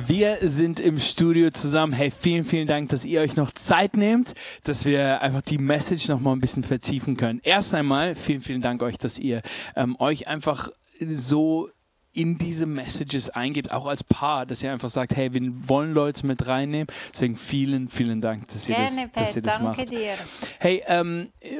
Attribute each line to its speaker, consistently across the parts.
Speaker 1: Wir sind im Studio zusammen. Hey, vielen, vielen Dank, dass ihr euch noch Zeit nehmt, dass wir einfach die Message noch mal ein bisschen vertiefen können. Erst einmal vielen, vielen Dank euch, dass ihr euch einfach so in diese Messages eingebt, auch als Paar, dass ihr einfach sagt, hey, wir wollen Leute mit reinnehmen. Deswegen vielen, vielen Dank, dass ihr das macht.
Speaker 2: Danke dir.
Speaker 1: Hey,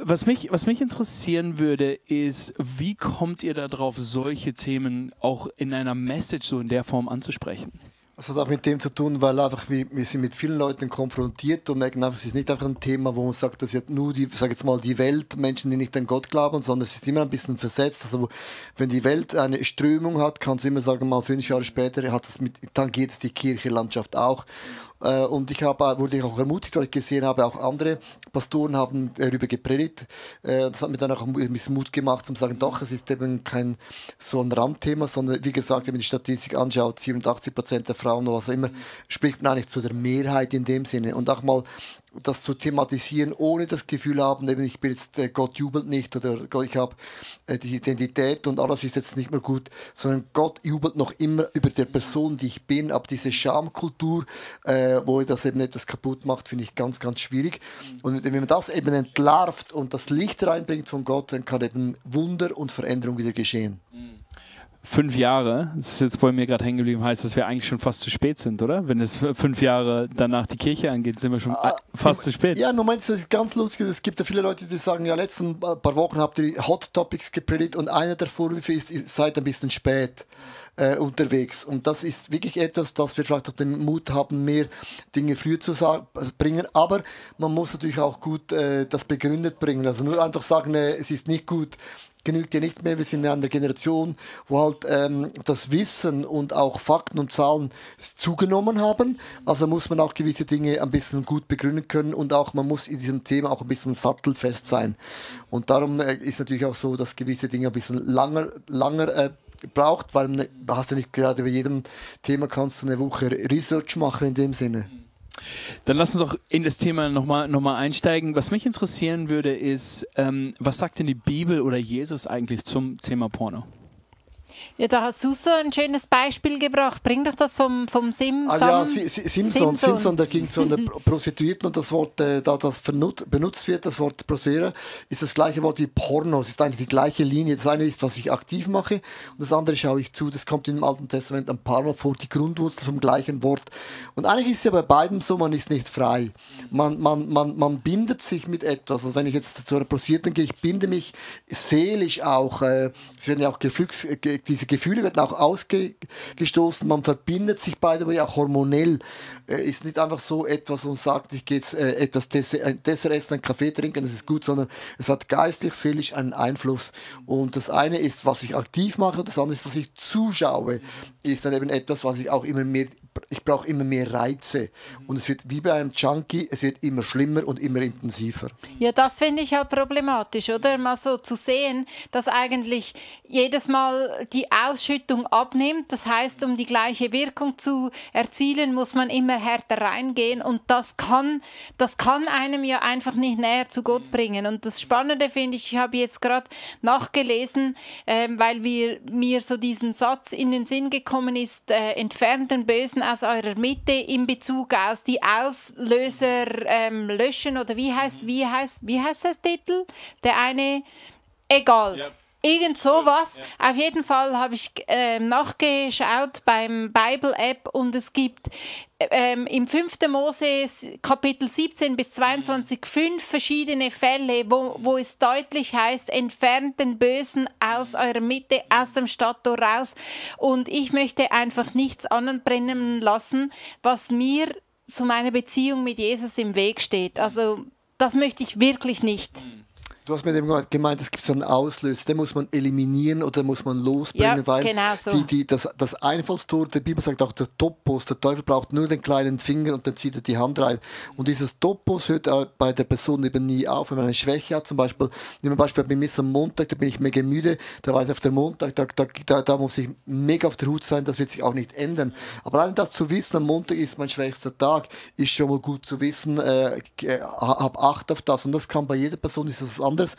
Speaker 1: was mich interessieren würde, ist, wie kommt ihr darauf, solche Themen auch in einer Message so in der Form anzusprechen?
Speaker 3: Das hat auch mit dem zu tun, weil einfach wir sind mit vielen Leuten konfrontiert und merken einfach, es ist nicht einfach ein Thema, wo man sagt, dass jetzt nur die, sag jetzt mal, die Welt, Menschen, die nicht an Gott glauben, sondern es ist immer ein bisschen versetzt. Also wenn die Welt eine Strömung hat, kann es immer sagen, mal 5 Jahre später dann geht es die Kirchenlandschaft auch. Und wurde ich auch ermutigt, weil ich gesehen habe, auch andere Pastoren haben darüber gepredigt. Das hat mir dann auch ein bisschen Mut gemacht, zu sagen, doch, es ist eben kein so ein Randthema, sondern wie gesagt, wenn man die Statistik anschaut, 87% der Frauen oder was auch immer, spricht man eigentlich zu der Mehrheit in dem Sinne. Und auch mal das zu thematisieren, ohne das Gefühl haben, eben ich bin jetzt, Gott jubelt nicht oder Gott, ich habe die Identität und alles ist jetzt nicht mehr gut, sondern Gott jubelt noch immer über der Person, die ich bin. Aber diese Schamkultur, wo das eben etwas kaputt macht, finde ich ganz, ganz schwierig. Und wenn man das eben entlarvt und das Licht reinbringt von Gott, dann kann eben Wunder und Veränderung wieder geschehen.
Speaker 1: 5 Jahre, das ist jetzt bei mir gerade hängen geblieben, heißt, dass wir eigentlich schon fast zu spät sind, oder? Wenn es 5 Jahre danach die Kirche angeht, sind wir schon fast zu spät.
Speaker 3: Ja, im Moment ist es ganz lustig. Es gibt ja viele Leute, die sagen, ja, letzten paar Wochen habt ihr Hot Topics gepredigt und einer der Vorwürfe ist, ihr seid ein bisschen spät unterwegs. Und das ist wirklich etwas, dass wir vielleicht auch den Mut haben, mehr Dinge früher zu bringen. Aber man muss natürlich auch gut das begründet bringen. Also nur einfach sagen, es ist nicht gut, genügt ja nicht mehr. Wir sind in einer Generation, wo halt das Wissen und auch Fakten und Zahlen zugenommen haben. Also muss man auch gewisse Dinge ein bisschen gut begründen können und auch man muss in diesem Thema auch ein bisschen sattelfest sein. Und darum ist natürlich auch so, dass gewisse Dinge ein bisschen langer braucht, weil du hast ja nicht gerade bei jedem Thema kannst du eine Woche Research machen in dem Sinne.
Speaker 1: Dann lass uns doch in das Thema nochmal einsteigen. Was mich interessieren würde, ist, was sagt denn die Bibel oder Jesus eigentlich zum Thema Porno?
Speaker 2: Ja, da hast du so ein schönes Beispiel gebracht. Bring doch das vom Simson.
Speaker 3: Ja, Simson, der ging zu einer Prostituierten und das Wort, da das benutzt wird, das Wort Prosera, ist das gleiche Wort wie Porno. Es ist eigentlich die gleiche Linie. Das eine ist, was ich aktiv mache und das andere schaue ich zu. Das kommt im Alten Testament ein paar Mal vor, die Grundwurzel vom gleichen Wort. Und eigentlich ist es ja bei beidem so, man ist nicht frei. Man bindet sich mit etwas. Also wenn ich jetzt zu einer Prostituierten gehe, ich binde mich seelisch auch. Es werden ja auch diese Gefühle werden auch ausgestoßen, man verbindet sich beide, aber auch hormonell. Ist nicht einfach so etwas und sagt, ich gehe jetzt etwas Dessert essen, einen Kaffee trinken, das ist gut, sondern es hat geistlich, seelisch einen Einfluss. Und das eine ist, was ich aktiv mache und das andere ist, was ich zuschaue, ist dann eben etwas, was ich auch immer mehr, ich brauche immer mehr Reize. Und es wird wie bei einem Junkie, es wird immer schlimmer und immer intensiver.
Speaker 2: Ja, das finde ich halt problematisch, oder? Mal so zu sehen, dass eigentlich jedes Mal die Ausschüttung abnimmt. Das heißt, um die gleiche Wirkung zu erzielen, muss man immer härter reingehen. Und das kann einem ja einfach nicht näher zu Gott bringen. Und das Spannende finde ich habe jetzt gerade nachgelesen, weil mir so diesen Satz in den Sinn gekommen ist, entfernt den Bösen aus eurer Mitte in Bezug auf die Auslöser löschen oder wie heißt das Titel? Der eine, egal. Yep. Irgend sowas. Ja. Auf jeden Fall habe ich nachgeschaut beim Bible-App und es gibt im 5. Mose Kapitel 17 bis 22 5 verschiedene Fälle, wo es deutlich heißt, entfernt den Bösen aus eurer Mitte, aus dem Stadttor raus. Und ich möchte einfach nichts anbrennen lassen, was mir zu meiner Beziehung mit Jesus im Weg steht. Also das möchte ich wirklich nicht.
Speaker 3: Du hast mir eben gemeint, es gibt so einen Auslöser, den muss man eliminieren oder muss man losbringen,
Speaker 2: ja,
Speaker 3: weil
Speaker 2: genau so.
Speaker 3: das Einfallstor, der Bibel sagt auch, der Topos, der Teufel braucht nur den kleinen Finger und dann zieht er die Hand rein. Und dieses Topos hört bei der Person eben nie auf, wenn man eine Schwäche hat, zum Beispiel, nehmen wir Beispiel bei mir ist am Montag, da bin ich mega müde, da weiß ich auf der Montag, da muss ich mega auf der Hut sein, das wird sich auch nicht ändern. Aber allein das zu wissen, am Montag ist mein schwächster Tag, ist schon mal gut zu wissen, hab Acht auf das und das kann bei jeder Person, ist das anders. anderes.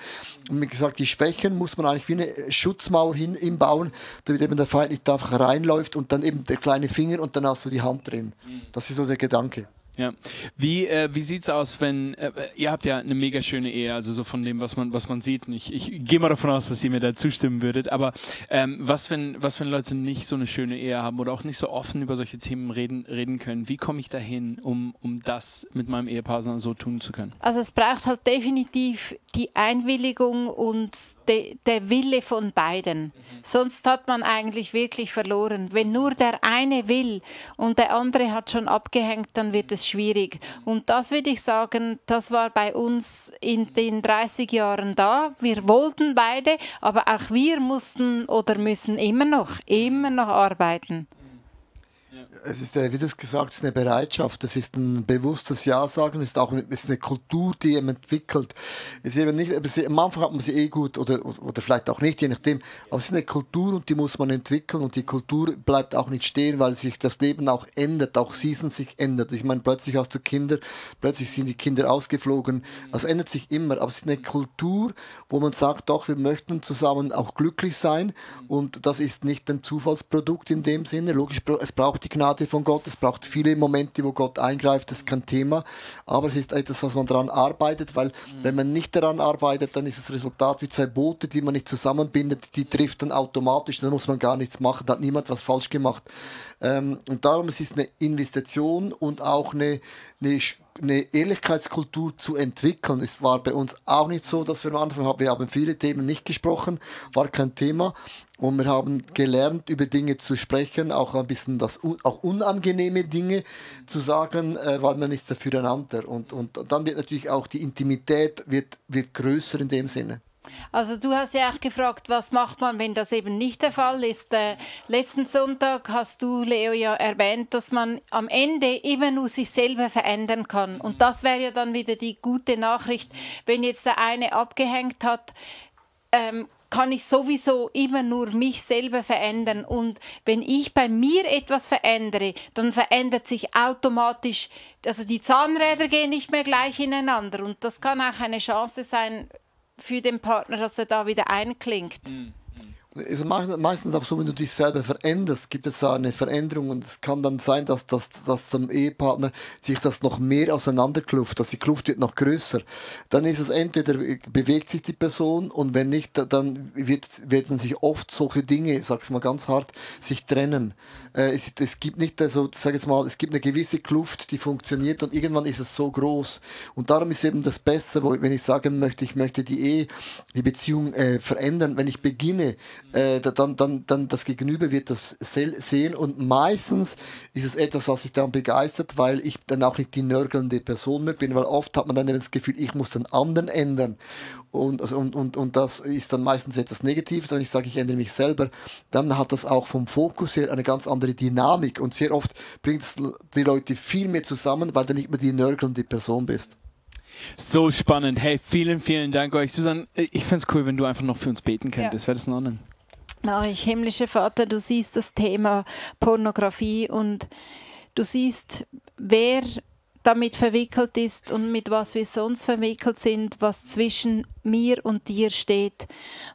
Speaker 3: Und wie gesagt, die Schwächen muss man eigentlich wie eine Schutzmauer hinbauen, damit eben der Feind nicht einfach reinläuft und dann eben der kleine Finger und dann hast du die Hand drin. Das ist so der Gedanke.
Speaker 1: Ja. Wie sieht es aus, wenn, ihr habt ja eine mega schöne Ehe, also so von dem, was man sieht. Und ich gehe mal davon aus, dass ihr mir da zustimmen würdet, aber was, wenn Leute nicht so eine schöne Ehe haben oder auch nicht so offen über solche Themen reden können? Wie komme ich dahin, um das mit meinem Ehepartner so tun zu können?
Speaker 2: Also es braucht halt definitiv die Einwilligung und der Wille von beiden. Sonst hat man eigentlich wirklich verloren. Wenn nur der eine will und der andere hat schon abgehängt, dann wird es schwierig. Und das würde ich sagen, das war bei uns in den 30 Jahren da. Wir wollten beide, aber auch wir mussten oder müssen immer noch arbeiten.
Speaker 3: Es ist, wie du es gesagt hast, eine Bereitschaft. Es ist ein bewusstes Ja sagen. Es ist eine Kultur, die eben entwickelt. Es ist eben nicht, am Anfang hat man sie eh gut oder vielleicht auch nicht, je nachdem. Aber es ist eine Kultur und die muss man entwickeln. Und die Kultur bleibt auch nicht stehen, weil sich das Leben auch ändert, auch Season sich ändert. Ich meine, plötzlich hast du Kinder, plötzlich sind die Kinder ausgeflogen. Das ändert sich immer. Aber es ist eine Kultur, wo man sagt, doch, wir möchten zusammen auch glücklich sein. Und das ist nicht ein Zufallsprodukt in dem Sinne. Logisch, es braucht die Gnade von Gott, es braucht viele Momente, wo Gott eingreift, das ist kein Thema, aber es ist etwas, was man daran arbeitet, weil wenn man nicht daran arbeitet, dann ist das Resultat wie zwei Boote, die man nicht zusammenbindet, die trifft dann automatisch, dann muss man gar nichts machen, da hat niemand was falsch gemacht. Und darum es ist eine Investition und auch eine Ehrlichkeitskultur zu entwickeln. Es war bei uns auch nicht so, dass wir am Anfang haben, wir haben viele Themen nicht gesprochen, war kein Thema. Und wir haben gelernt, über Dinge zu sprechen, auch ein bisschen auch unangenehme Dinge zu sagen, weil man ist ja füreinander. Und dann wird natürlich auch die Intimität wird größer in dem Sinne.
Speaker 2: Also du hast ja auch gefragt, was macht man, wenn das eben nicht der Fall ist. Letzten Sonntag hast du, Leo, ja erwähnt, dass man am Ende immer nur sich selber verändern kann. Und das wäre ja dann wieder die gute Nachricht, wenn jetzt der eine abgehängt hat, kann ich sowieso immer nur mich selber verändern. Und wenn ich bei mir etwas verändere, dann verändert sich automatisch, also die Zahnräder gehen nicht mehr gleich ineinander. Und das kann auch eine Chance sein für den Partner, dass er da wieder einklingt.
Speaker 3: Es ist meistens auch so, wenn du dich selber veränderst, gibt es eine Veränderung und es kann dann sein, dass zum Ehepartner sich das noch mehr auseinanderkluft, dass die Kluft wird noch größer. Dann ist es entweder bewegt sich die Person und wenn nicht, dann werden sich oft solche Dinge, ich sag's mal ganz hart, sich trennen. Es gibt nicht, also sag jetzt mal, es gibt eine gewisse Kluft, die funktioniert und irgendwann ist es so groß. Und darum ist eben das Beste, wenn ich sagen möchte, ich möchte die Beziehung verändern, wenn ich beginne, dann das Gegenüber wird das sehen und meistens ist es etwas, was sich dann begeistert, weil ich dann auch nicht die nörgelnde Person mehr bin, weil oft hat man dann das Gefühl, ich muss den anderen ändern und das ist dann meistens etwas Negatives, wenn ich sage, ich ändere mich selber, dann hat das auch vom Fokus her eine ganz andere Dynamik und sehr oft bringt es die Leute viel mehr zusammen, weil du nicht mehr die nörgelnde Person bist.
Speaker 1: So spannend. Hey, vielen, vielen Dank euch. Susanne, ich fände es cool, wenn du einfach noch für uns beten könntest. Ja. Wäre das in Ordnung?
Speaker 2: Himmlischer Vater, du siehst das Thema Pornografie und du siehst, wer damit verwickelt ist und mit was wir sonst verwickelt sind, was zwischen mir und dir steht.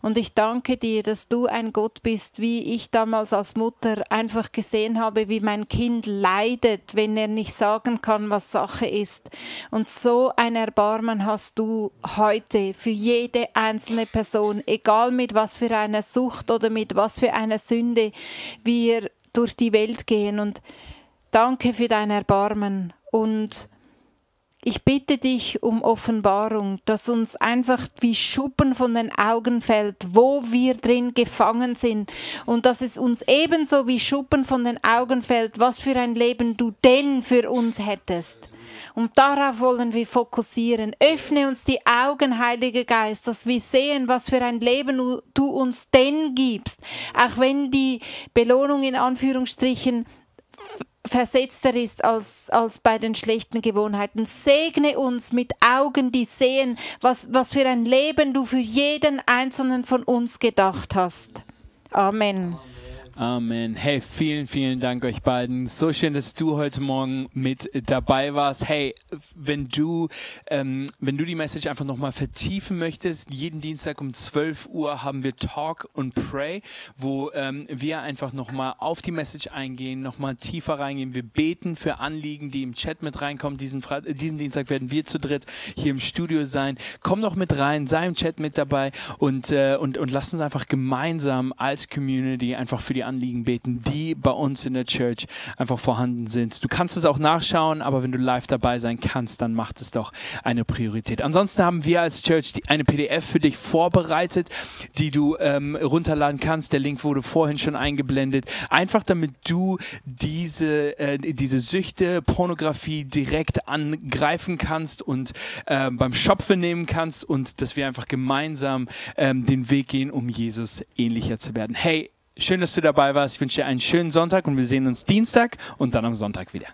Speaker 2: Und ich danke dir, dass du ein Gott bist, wie ich damals als Mutter einfach gesehen habe, wie mein Kind leidet, wenn er nicht sagen kann, was Sache ist. Und so ein Erbarmen hast du heute für jede einzelne Person, egal mit was für einer Sucht oder mit was für einer Sünde wir durch die Welt gehen. Und danke für dein Erbarmen. Und ich bitte dich um Offenbarung, dass uns einfach wie Schuppen von den Augen fällt, wo wir drin gefangen sind und dass es uns ebenso wie Schuppen von den Augen fällt, was für ein Leben du denn für uns hättest. Und darauf wollen wir fokussieren. Öffne uns die Augen, Heiliger Geist, dass wir sehen, was für ein Leben du uns denn gibst, auch wenn die Belohnung in Anführungsstrichen versetzter ist als bei den schlechten Gewohnheiten. Segne uns mit Augen, die sehen, was für ein Leben du für jeden Einzelnen von uns gedacht hast. Amen.
Speaker 1: Amen. Hey, vielen, vielen Dank euch beiden. So schön, dass du heute Morgen mit dabei warst. Hey, wenn du die Message einfach nochmal vertiefen möchtest, jeden Dienstag um 12 Uhr haben wir Talk und Pray, wo wir einfach nochmal auf die Message eingehen, nochmal tiefer reingehen. Wir beten für Anliegen, die im Chat mit reinkommen. Diesen Dienstag werden wir zu dritt hier im Studio sein. Komm doch mit rein, sei im Chat mit dabei und lass uns einfach gemeinsam als Community einfach für die Anliegen beten, die bei uns in der Church einfach vorhanden sind. Du kannst es auch nachschauen, aber wenn du live dabei sein kannst, dann macht es doch eine Priorität. Ansonsten haben wir als Church eine PDF für dich vorbereitet, die du runterladen kannst. Der Link wurde vorhin schon eingeblendet. Einfach damit du diese Süchte, Pornografie direkt angreifen kannst und beim Schopfe nehmen kannst und dass wir einfach gemeinsam den Weg gehen, um Jesus ähnlicher zu werden. Hey, schön, dass du dabei warst. Ich wünsche dir einen schönen Sonntag und wir sehen uns Dienstag und dann am Sonntag wieder.